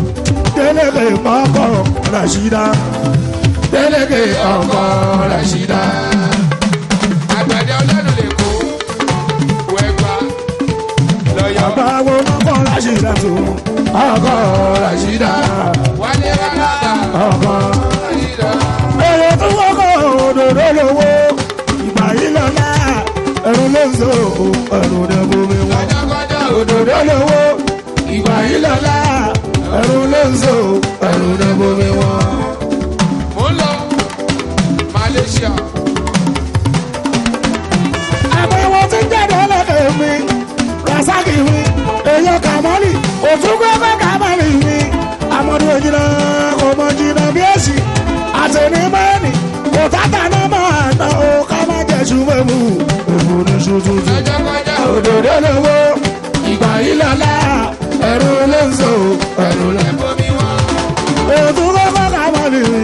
Délẹ́kẹ̀ mọ́kọ̀ Rashida. Délẹ́kẹ̀ ọkọ̀ Rashida. Àgbẹ̀dẹ ọlẹ́nu lèkó. Wẹ̀gbá. Lọ́yọ́. Bàbá wo mọ́kọ̀ Rashida tó? Ọkọ̀ Rashida. Wálé Rárá. Ọkọ̀. Èrè tó wọ́kọ̀ òdòdó lówó. Ìgbà yìí lọ́la ẹ̀rù ló ń so ẹ̀rù ní bomi wọn. Kọjọ́kọjọ́ Òdòdó lówó. Ìgbà yìí lọ́la ẹ̀rù ló ń so ẹ̀rù ní bomi wọn. Mo ń lọ Malaysia. Àbẹ̀wò tí ń jáde ọlọ́kẹ́ mi, Rasaki mi, èèyàn Kàmọ́lì, òtúnkọ́kọ́ Kàmọ́lì mi. Amọ̀dún òjìnà kò mọ jìnnà bí èsì, àtẹ̀ní mẹ́rin, kò tátà náà máa ná o ká má jẹ̀ ṣùgbọ́n mu. Èmo ní ṣu tuntun. Kọjọ́kọjọ́ Òdòdó lówó, ìgbà yìí lọ́la, ẹ̀rù ló ń so, ẹ̀rù lẹ́. bomi wọn. Òtúnkọ́kọ́ Kàmọ́lì mi,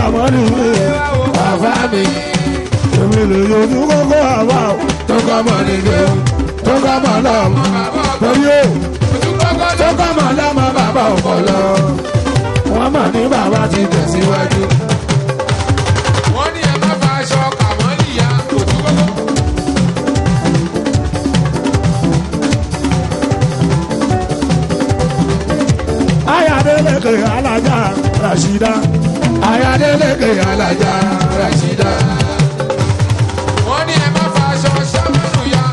kàmọ́nì mi. Bàbá mi. Èmi lè yọjú kókó àbá o. Tó kọ́ mọ̀ nílé o. Tó kọ́ mọ̀ lọ́mọ. Torí o. Tó kọ́ mọ̀ lọ́mọ bàbá ọkọ̀ lọ. Wọ́n mọ̀ ní bàbá ti tẹ̀síwájú. Wọ́n ní ẹ má fa aṣọ kàmọ́lì ya òtún kókó. Ayádelékè alájà Rashida. Ayádelékè alájà Rashida. Wọ́n ní ẹ má fa aṣọ sámánù ya.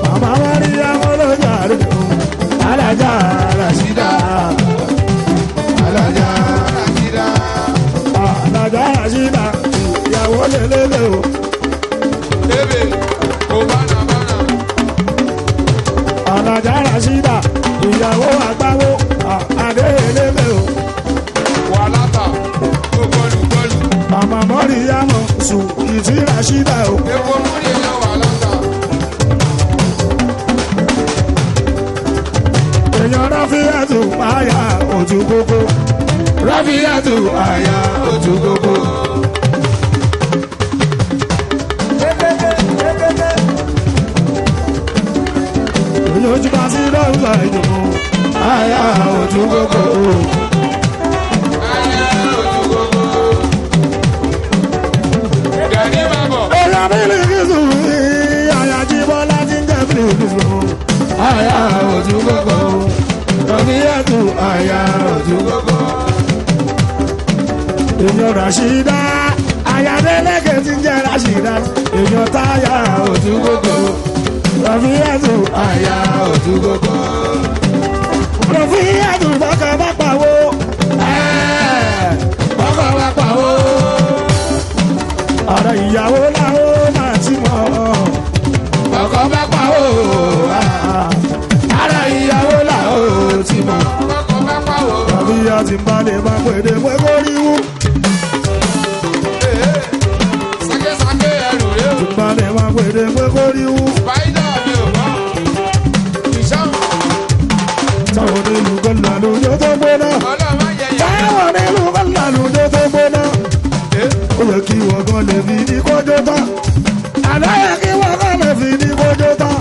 Màmá Maria olójà rẹ̀ o. Alájà Rashida. Alájà Rashida. Alájà Rashida. Ìyàwó lélẹ́lẹ́ o. Ebè kò bánà bánà. Alájà Rashida. Ìyàwó àgbáwo. Adéyẹlẹ́lẹ́ o. Wà látà kó bọ́ọ̀lù bọ́ọ̀lù. Màmá Maria mọ̀ sùn ìtì Rashida o. Epo múni èèyàn wà látà. Èèyàn Ráfíàtù àyà òtún kókó. Ráfíàtù àyà òtún kókó. Èèyàn ojú bá sí lọ́wọ́ ìdùnnú. Àyà òtún kókó. Ayé ojú gbogbo. Gẹ̀ẹ́nì máa bọ̀. Èèyàn Bílíkìsù àyà Jíbọ́lá ti ń jẹ́ Bílíkìsù. Àyà òtún kókó. Ráfíàtù àyà òtún kókó. Èèyàn Ràṣídà àyà Adélékè ti ń jẹ́ Ràṣídà. Èèyàn táyà Òtún kókó. Ráfíàtù Àyà òtún kókó. Ráfíàtù bọ́kà bá pàwó. Bọ́kọ̀ wá pàwó. Ọ̀rọ̀ ìyàwó làwọn máa ti mọ̀. Bọ́kọ̀ bá pàwó. Ara ìyàwó là ó ti mọ̀. Kọ́kọ́ bá pàwọ́. Ráfíàtù ń bá lè máa pèdè pé kó rí wú. Sákésáké ẹrù rẹ o. Ń bá lè máa pèdè pé kó rí wú. Spáídà mi ò gbọ́. Ìṣàn Táwọn onílù kan làlùjọ tó gbóná. ọlọ́mọ yẹyẹ. Táwọn onílù kan làlùjọ tó gbóná. Ó yẹ kí wọ́n gan lè fi ní kójó tán. Àlọ́ yẹ kí wọ́n gan lè fi ní kójó tán.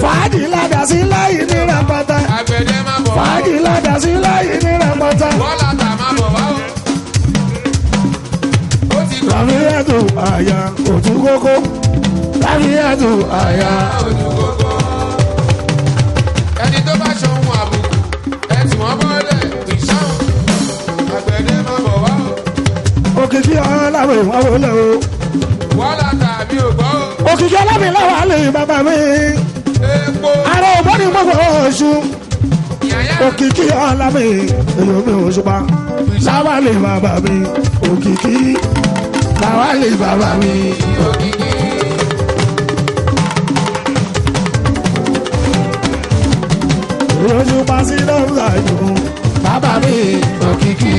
Fàájì ládàá sí láyé ní rẹpẹtẹ. Àgbẹ̀dẹ máa bọ̀ wá o. Fàájì ládàá sí láyé ní rẹpẹtẹ. Wọ́n látà máa bọ̀ wá o. Ó ti gbọ́. Ráfíàtù àyà òtún kókó. Ráfíàtù àyà Ojú gbogbo. Ẹni tó bá ṣohun àbùkù, ẹ tì wọ́n bọ́lẹ̀. Ìṣàn àgbẹ̀dẹ máa bọ̀ wá o. Òkìkí ọláwẹ̀ wọ́n wọlé o. Wọ́n látà mi ò gbọ́ o. Òkìkí ọlámi láwà lè bàbá mi. Epo Ààrẹ òbọ́ni gbogbo oṣù. yàyà. Òkìkí ọlámi èyí mi ò ṣùpá. Láwà lè bàbá mi. Òkìkí làwálì bàbá mi. Òkìkí. èyí òṣùpá sí lọ́wọ́ àjò. Bàbá mi òkìkí.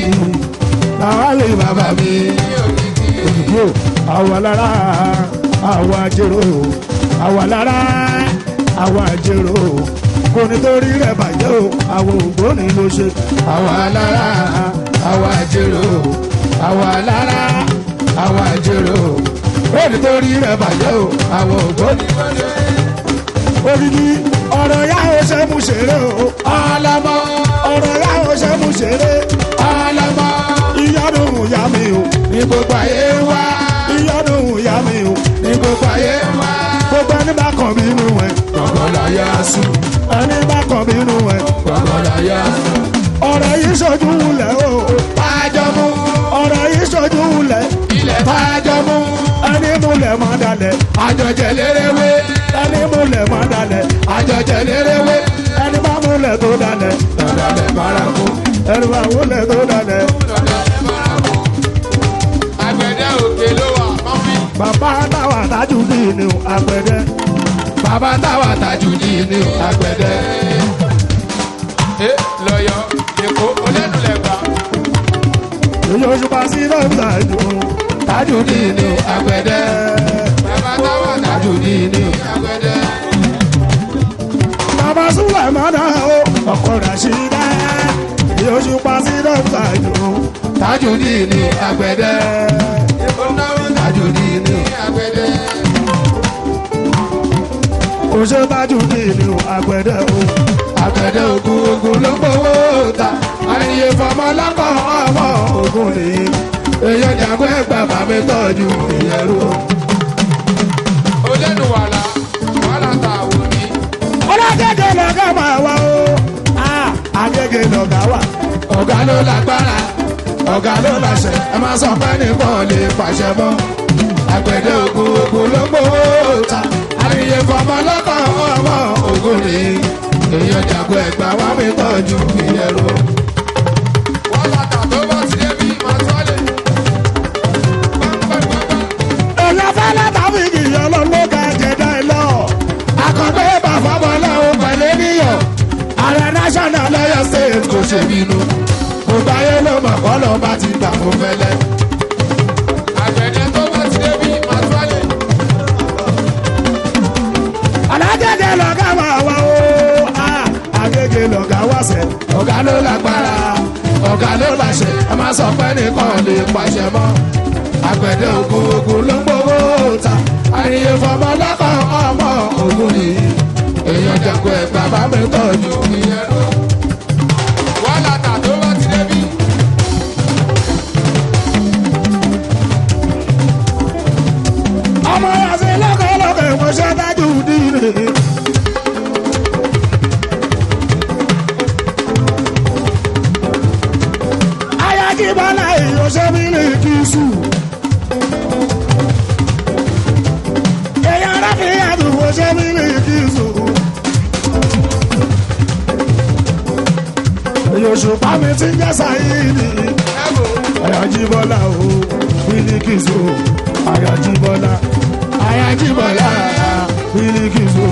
Làwálì bàbá mi. Òkìkí. Òkìkí o, àwa lára, àwa jèrò, àwa lára, àwa jèrò. Kò ní torí rẹ̀ bàjẹ́ o, àwọn ògbóni ló ṣe. Àwa lára, àwa jèrò. Àwa lára, àwa jèrò. Ó ní torí rẹ̀ bàjẹ́ o, àwọn ògbóni. Òkìkí ọ̀rọ̀ yá o ṣe mú ṣeré o. Ọlọ́mọ, Ọ̀rọ̀ yá o ṣe mú ṣeré. ọlọ́mọ, Ìyọ́nù ìyá mi o. ní gbogbo ayé wá. Ìyọ́nù ìyá mi o. Ní gbogbo ayé wá. Gbogbo ẹni bá kàn mí nù ẹ̀. Gbọ̀ngàn láyà sùn, Ẹni bá kàn mí nù ẹ̀. gbọ̀ngàn láyà sùn. Ọ̀rọ̀ yìí ṣojú wulẹ̀ o. Tájọ́ mú, Ọ̀rọ̀ yìí ṣojú wulẹ̀. ilẹ̀ tájọ́ mú. Ẹni múlẹ̀ mọ́ dalẹ̀. Àjọjẹ lérewé, Ẹni múlẹ̀ mọ́ dalẹ̀. àjọjẹ lérewé. Ẹni bá múlẹ̀ tó dalẹ̀. Lọ́dọ̀lẹ̀ bárakú. Ẹni bá múlẹ̀ tó dalẹ̀. Àgbẹ̀dẹ òkè ló wà mọ́mí. Bàbá táwa tájú bí ni àgbẹ̀dẹ. Bàbá táwa tajú ní ní àgbẹ̀dẹ. Ẹ lọ́yọ̀ Èkó olẹ́nu lẹ́gbà. Èyí oṣù pa sí lọ́ọ̀dà ìjọ. Tajú ní ní àgbẹ̀dẹ. Bàbá táwa Tajú ní ní àgbẹ̀dẹ. Bàbá Súlẹ̀mánà o, ọkọ Ràṣídà. Èyí Òṣùpá sí dọ́kítà yòó. Tajudeen àgbẹ̀dẹ. Tajudeen àgbẹ̀dẹ. Òṣè Tajudeen àgbẹ̀dẹ o. Àgbẹ̀dẹ ogun ogun ló gbowó ta. Àníyè fọmọ lọ́kọ̀ ọmọ Ogun ni èèyàn jàgbọ́ ẹgbà bàmí tọ́jú ìyẹ̀rú. Olẹ́nu wàrà wàrà tà wò ní. Ọlọ́gẹ́gẹ́ lọ́gá máa wá o. Agége lọ́gá wà. Ọ̀gá ló lágbára, ọ̀gá ló láṣẹ, ẹ má sọ pé nìkan lè pàṣẹ mọ́. Àgbẹ̀dẹ ogun ogun ló gbowó ta. Àníyè fọmọ lọ́kọ̀ ọmọ ogun ni èèyàn jàgbọ́ ẹgbà bàmí tọ́jú ìyẹ̀rú. Wàrà tà tó bá ti dé bí màá tọ́lẹ̀. Gbàngbàngbàngbà. Èèyàn fẹ́lẹ́ tàbí ìyẹn ló ga jẹ̀dá ẹ lọ. Akọ̀gbẹ́ bàbá ọmọláwo pẹ̀lú níyàn. Ààrẹ national Lọ́yọ̀ state kò ṣe bínú. Gbogbo ayé ló mọ̀ kọ́lọ́ bá ti gbà fún fẹ́lẹ́. Àgbẹ̀dẹ tó bá ti dé bí màá tọ́lẹ̀. Alágége lọ́gá máa wá o. Agége lọ́gá wá sẹ́. Ọ̀gá ló lágbára, ọ̀gá ló láṣẹ, ẹ má sọ pé nìkan lè pàṣẹ mọ́. Àgbẹ̀dẹ ogun ogun ló ń gbowó ta. Àríyé fọmọ lọ́kọ̀ ọmọ ogun ni. Èèyàn jàgbọ́ ẹ̀ bàbá mi tọ́jú Ìyẹ̀rú. Wàrà tà tó bá ti dé bí. Ọmọ yàtí lọ́kọ̀ọ́lọ́kọ̀ ìmọ̀ṣẹ́ Tajudeen. Ayájíbọ́lá ìyọ̀ṣẹ́ Mílíkìsù. Èèyàn ráfíà tó wọṣẹ́ Mílíkìsù. Òṣùpá mi ti ń jẹ́ Sáyídì. Ẹ wò. Ayájíbọ́lá o, Mílíkìsù. Ayájíbọ́lá. Ayájíbọ́lá, Mílíkìsù.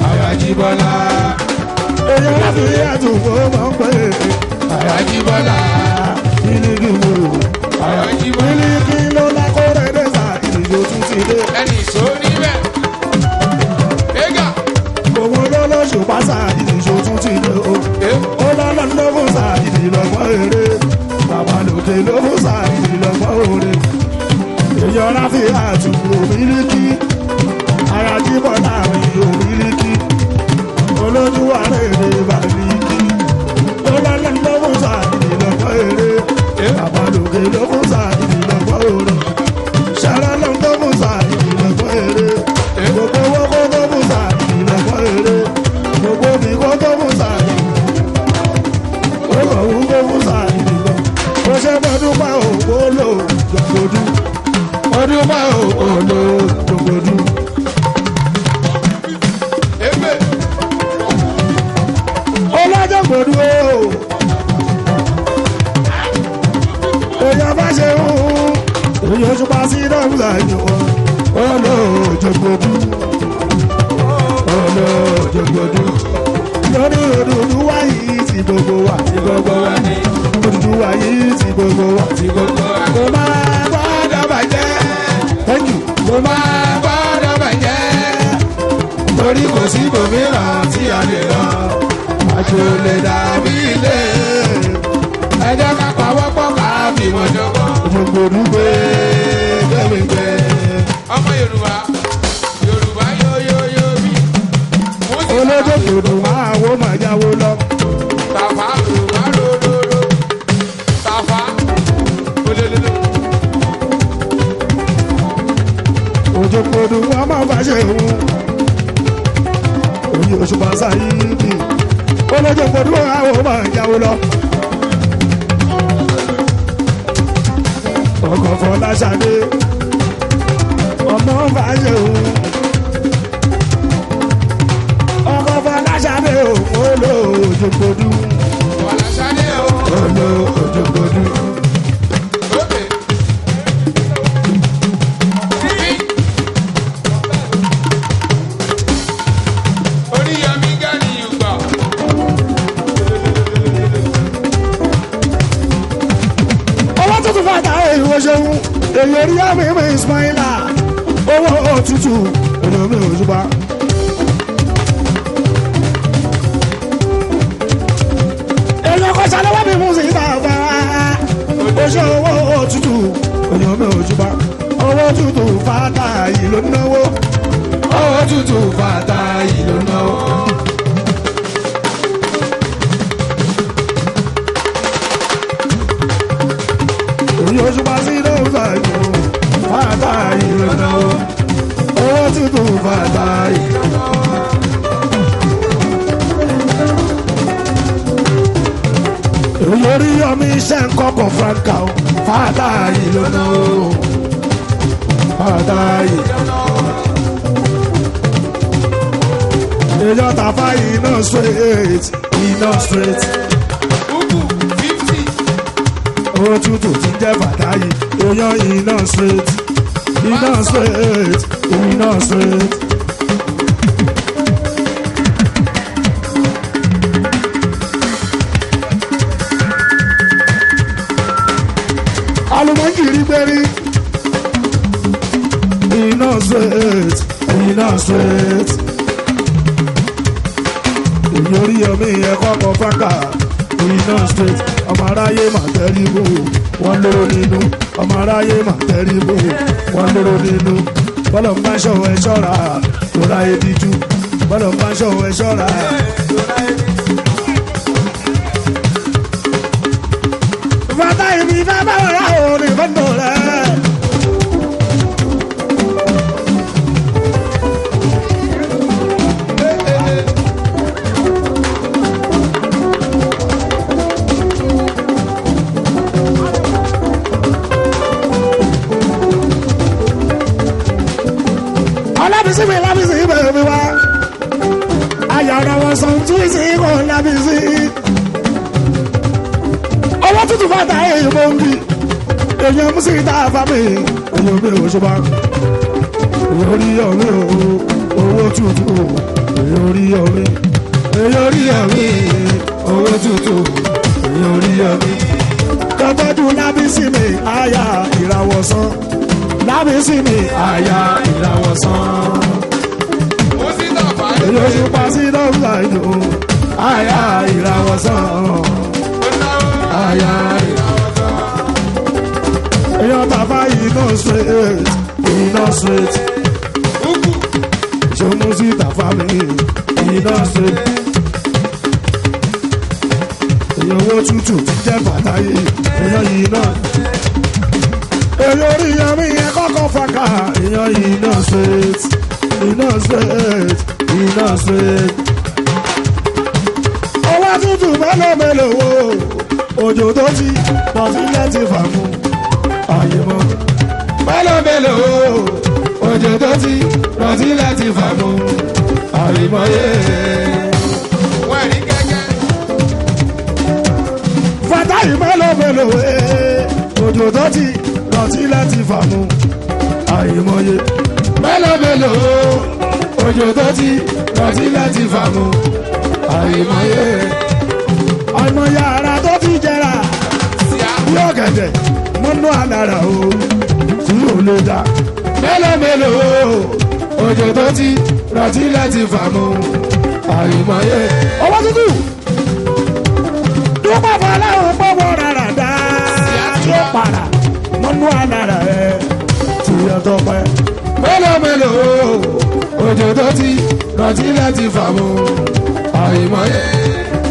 Ayájíbọ́lá, Èèyàn ráfíà tó wọ́ mọ̀ pé. Ayájíbọ́lá, Mílíkìsù. Ayájíbọ́lá. Mílíkì ló lákọ́rẹ́ dẹ́sà ìdíjọ́ tún ti dé. Ẹnì ìṣó níbẹ̀. Égà. Òun ló lóṣùpá sáà ìdíjọ́ tún ti dé o. Ó lọ́lọ́ ló fún sáà ìdílọ́gbọ́n eré. Bàbá lòkè ló fún sáà ìdílọ́gbọ́n òre. Èèyàn ráfíà tù Mílíkì. Ayájíbọ́lá mi ò Mílíkì. Olójú ààrẹ èdè bàlíkì. Ó lọ́lọ́ ló fún sáà ìdílọ́gbọ́n eré. Bàbá lòkè ló fún sáà ìdílọ́gbọ́n òre. Ṣẹlẹ̀ ló ń tó fún sáà ìdílọ́gbọ́n eré. Gbogbo owó kó tó fún sáà ìdílọ́gbọ́n eré. Gbogbo mi kó tó fún sáà ìdílọ́gbọ́n òun kó fún sáà ìdílọ́gbọ́n. Ó ṣe mọ́ dúpẹ́ òwò lò jọ̀gbọ́dú. Ọdún bá òòlò Jọ̀gbọ́dú. Ébè. Ọlọ́jọ̀gbọ́dú o. Èèyàn bá ṣe ń hún. Èèyàn ṣùpá sí dọ́kítà yìí o. Ọlọ́jọ̀gbọ́dú. òòlò Lórí Odùduwà yìí ti gbogbo wa. tí gbogbo wa ní Odùduwà yìí ti gbogbo wa. tí gbogbo wa ní. Kò máa Gbọ́dọ̀ bàjẹ́. Thank you. Kò máa gbọ́dọ̀ bàjẹ́. Torí kò sí ibòmíràn tí a lè lọ. Àjò lè dàbí ilé. Ẹ jẹ́ ká pawọ́pọ̀ ká fìmọ̀ jọ̀kan. Òjògbòdú Gbé gbẹ̀mí gbé. Ọmọ Yorùbá. Yorùbá yóò yóò yóò bí. Mú sí Olójògbòdú máa wó máa yáwó lọ. Tàfà Yorùbá rororo. Tàfà. Olólóló. Òjògbòdú wọn máa bá ṣe òun. Òye Òṣùpá Sáyídì. Olójògbòdú máa wó máa yáwó lọ. Ọkọ̀ Fọláṣadé. Ọmọ bá ṣe òun. Ọkọ̀ Fọláṣadé òun olójògbòdú. Wàlá Ṣadé o. Òòlò òjògbòdú. Ókè. Bí. Oríyọmí Gani Yùgbà. Owó tuntun fàtà èyí ó ṣeun èyí orí àmì mi Ismaila owó òtútù èyí omi òṣùpá. Èyí ọkọ̀ ṣàlọ́wọ́ mi mú sí ló náwó. Owó tútù Fàtáì ló náwó. Èyí Òṣùpá sí lóòótọ́ ìlú Fàtáì ló náwó. Owó tútù Fàtáì ló náwó. Èyí orí yọmí iṣẹ́ ń kọ́kọ́ Franka o Fàtáì ló náwó. Fàtáì. Èyí ọ̀tàfà iná straight iná straight. Ugu 50. Owó tútù ti jẹ́ Fàtáì èèyàn iná straight iná straight iná straight. Alùmọ́jìrì gbérí iná straight iná straight. Èyí orí omi ẹ̀kọ́ kan fáńkà iná straight. Ọmọ aráyé mà tẹ́rí bò wọ́n lóró nínú. Ọmọ aráyé mà tẹ́rí bò wọ́n lóró nínú. Bọ́lọ̀ ń bá ṣọ̀wọ́ ẹ ṣọ́ra tó ráyé díjú. Bọ́lọ̀ ń bá ṣọ̀wọ́ ẹ ṣọ́ra. Fàtáì mi fẹ́ bá wọ̀rọ̀ àwọn onífọ́tò rẹ̀. Ọlábísí mi lábísí bẹ̀rẹ̀ mi wá. Ayọ̀rọ̀ wọn sọ tún sí kò lábísí. Owó tútù fàtà èyí mo ń bì. Èèyàn mú sí ìta àfàmì. Èèyàn mi ò ṣọba. Èèyàn orí ọ̀mí o. Owó tútù. Èèyàn orí ọ̀mí. Èèyàn orí ọ̀mí. Owó tútù. Èèyàn orí ọ̀mí. Tọ́gbọ́dún lábísí mi, àyà ìràwọ̀ sàn. Lábísí mi, àyà ìràwọ̀ sàn. Musita Fàtáì. Èyí Òṣùpá sí dọ́gba ìlú àyà ìràwọ̀ sàn. Ó náwó. Àyà Èyàn bàbá iná straight iná straight. Ugu. Ìṣòmú sí tàfà mi iná straight. Èyàn owó tútù ti jẹ́ Fàtáì èyàn yìí náà. Èyàn orí yẹmí yẹn kọ́kọ́ fàkà èyàn iná straight iná straight iná straight. Owó tútù mélòó mélòó wo òjò tó ti pọ̀ sílẹ̀ ti fà mú àyè mọ́. Mélòó mélòó òjò tó ti rántí láti fà mú àrìmọ́yé. Wọ́n rí gẹ́gẹ́. Fàtáì mélòó mélòó ee òjò tó ti rántí láti fà mú àyèmọ́yé. Mélòó mélòó òjò tó ti rántí láti fà mú àrìmọ́yé. Àìmọye ara tó ti jẹrà Síá. bí ọ̀gẹ̀dẹ̀ mọ́nú àlàrà o tí ò lè dà. Mélòó mélòó òjò tó ti rántí láti fà mú àrìmọ́yé. Owó tútù dúpọ̀ fọláhùn pọ̀wọ́ rárá dá tí ó para mọ́nú àlàrà ẹ̀ tí ó tọpẹ́. Mélòó mélòó òjò tó ti rántí láti fà mú àrìmọ́yé.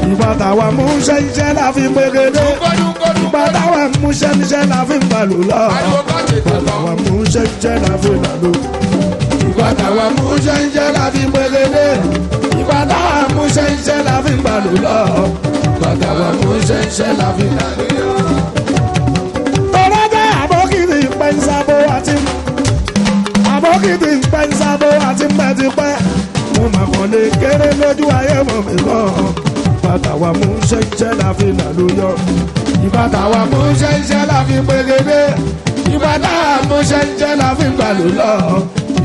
Ìgbà táwa mú ṣẹ́ńṣẹ́ la fi pegedé. Kọ́dún Ìgbà táwa mú ṣẹ́ńṣẹ́ la fi ń balù lọ. Ariwo bá tètè Ìgbà lọ. táwa mú ṣẹ́ńṣẹ́ la fi làlú. Ìgbà táwa mú ṣẹ́ńṣẹ́ la fi pegedé. Ìgbà táwa mú ṣẹ́ńṣẹ́ la fi balù lọ. Ìgbà táwa mú ṣẹ́ńṣẹ́ la fi làlú. Tọ́lá jẹ́ àbókìtì pẹ́ńsábó àti àbókìtì pẹ́ńsábó àti pẹ́tipẹ́. Mo mà kàn lè kéré lójú ayé mọ̀ mí kàn. Ìgbà táwa mú ṣẹ́ńṣẹ́ la fi làlú yọ. Ìgbà táwa mú ṣẹ́ńṣẹ́ la fi pegedé. Ìgbà táwa mú ṣẹ́ńṣẹ́ la fi balù lọ.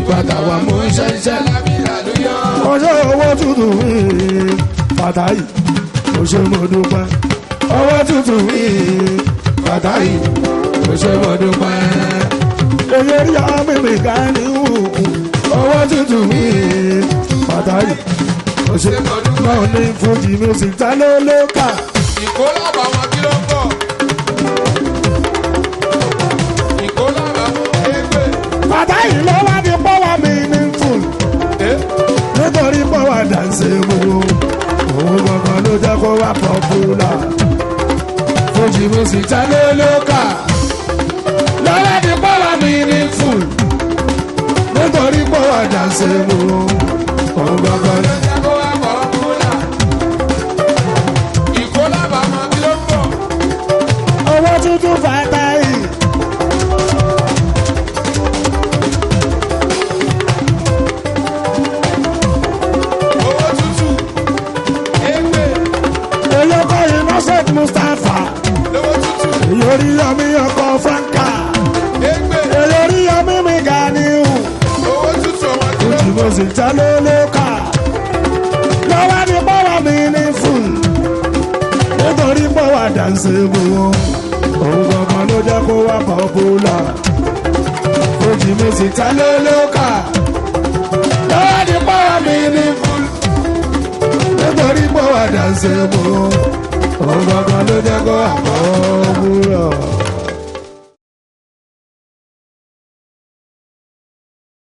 Ìgbà táwa mú ṣẹ́ńṣẹ́ la fi làlú yọ. Ọjọ́ owó tútù mi, Fàtáì, mo ṣe mo dúpẹ́. Owó tútù mi, Fàtáì, mo ṣe mo dúpẹ́. Èyí rí ọmọ mi ká ní wù. Owó tútù mi, Fàtáì, mo ṣe Ṣé mo dúpẹ́? náà ní Fújì music ta ló ló kà. Ìkólàbà wọn kí ló ń bọ̀? Ìkólàbà wọn égbè. Fàtáì ló wá ní pọ́wọ́ dancing òun gangan ló jẹ́ kó wá popular. Fújì music ta ló lókà. Lọ́lá ní pọ́wá mi ní fùl. Nítorí pé wà dancing òun gangan ló Jẹ́ kó wá popular. Ìkólàbà mọ kí ló ń bọ̀. Owó tuntun fàtáì. Owó tútù. Èpè. Olóko Innocent Mustapha. Lówó tútù. Èyí yọmí ọkọ Franca. Èpè. Èyí yọmí mi Ganiu. Owó tútù ọmọ kí ló ń Fújì bọ̀. music ta ló lóka. Lọ́wọ́ ní pọ́wọ́ mi ní fún. Nítorí pọ́wọ́ dancing òun gangan ló jẹ́ kó wá popular. Fújì music ta ló lóka. Lọ́lá ní pọ́wá mi ní fùl. Nítorí pọ́wọ́ dancing òun gangan ló jẹ́ kó wá popular.